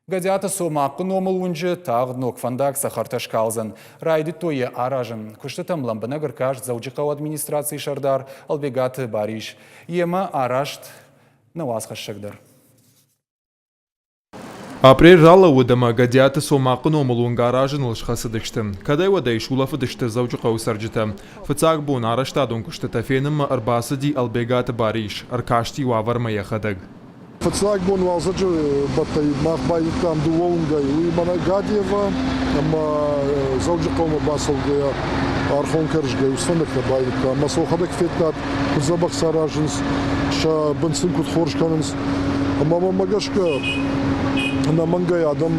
Гӕдиаты Цомахъы номыл уынджы тагъд ног фӕндаг цӕхӕртӕ скалдзӕн. Райдыдтой йӕ аразын. Куыстытӕм лӕмбынӕг ӕркаст Дзӕуджыхъӕуы администрацийы сӕрдар Ӕлбегаты Барис. Йемӕ арӕзт нӕ уацхӕссӕг дӕр. Апрель ралӕууыд ӕмӕ Гӕдиаты Цомахъы номыл уынг аразыныл схӕцыдысты. Кӕдӕй-уӕдӕй сулӕфыдысты Дзӕуджыхъӕуы цӕрджытӕ. Фыццаг бон арӕзтадон куыстытӕ фенынмӕ ӕрбацыди Ӕлбегаты Барис, ӕркасти уавӕрмӕ йӕхӕдӕг. Фыццаг бон уалдзӕджы бӕттӕй мах байдыдтам дыууӕ уынгӕй. Уый мӕнӕ Гадева ӕмӕ Дзӕуджыхъӕумӕ бацӕугӕйӕ Архонкӕрзгӕй уыцы фӕндӕгтӕ байдыдтам. Мӕ сӕхӕдӕг федтат, куыд дзӕбӕх сӕ аразынц, сӕ бын сын куыд хорз кӕнынц. Ӕмӕ мӕнмӕ гӕсгӕ ӕнӕмӕнгӕй адӕм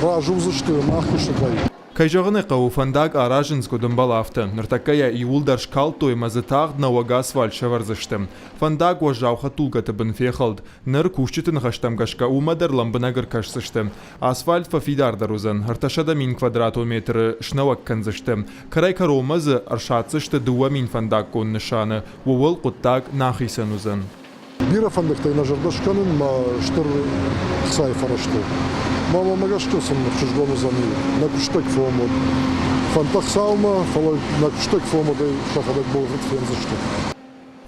разы уыдзысты мах куыстытӕй. Кӕй зӕгъын ӕй хъӕуы, фӕндаг аразынц куыд ӕмбӕлы, афтӕ. Ныртӕккӕ йӕ иууылдӕр скалдтой ӕмӕ дзы тагъд нӕуӕг асфальт сӕвӕрдзысты. Фӕндаг уӕззау хӕдтулгӕты бын фехӕлд. Ныр, кусджыты ныхӕстӕм гӕсгӕ, уымӕ дӕр лӕмбынӕг ӕркӕсдзысты. Асфальт фӕфидардӕр уыдзӕн, 300 000 квадратон метры снӕуӕг кӕндзысты. Кӕрӕй-кӕронмӕ дзы ӕрсаддзысты 2000 фӕндаггон нысаны. Ууыл хъуыддаг нӕ ахицӕн уыдзӕн. Бирӕ фӕндӕгтӕй нӕ зӕрдӕ скӕнын мӕ стыр ӕхцайы фӕрӕзтыл. Мамӕмӕ гӕсгӕ сын ӕхсызгон уыдзӕни нӕ куыстӕг фӕомод. Фӕндтӕ Хуыцаумӕ, фӕлӕ нӕ куыстӕг фӕомодӕй сӕхӕдӕг бӕлвырд фендзысты.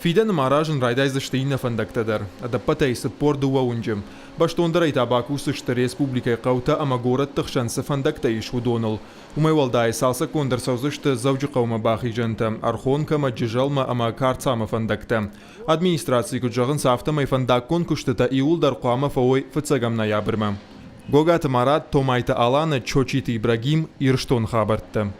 Фидӕны ма аразын райдайдзысты иннӕ фӕндӕгтӕ дӕр, ӕдӕппӕтӕй 42 уынджы. Бӕстондӕрӕй та бакусдзысты республикӕйы хъӕутӕ ӕмӕ горӕтты хсӕн цы фӕндӕгтӕ ис, уыдоныл. Уымӕй уӕлдай, цалцӕггонд ӕрцӕудзысты Дзӕуджыхъӕумӕ бахизӕнтӕ, Ӕрхонкӕмӕ, Джызӕлмӕ ӕмӕ Карцамы фӕндӕгтӕ. Администрацийы куыд зӕгъынц, афтӕмӕй фӕндаггон куыстытӕ иууылдӕр хъуамӕ фӕуой фыццӕгӕм ноябрьмӕ. Гогаты Марат, Томайты Алана, Чочиты Ибрагим, Ирыстоны хабӕрттӕ.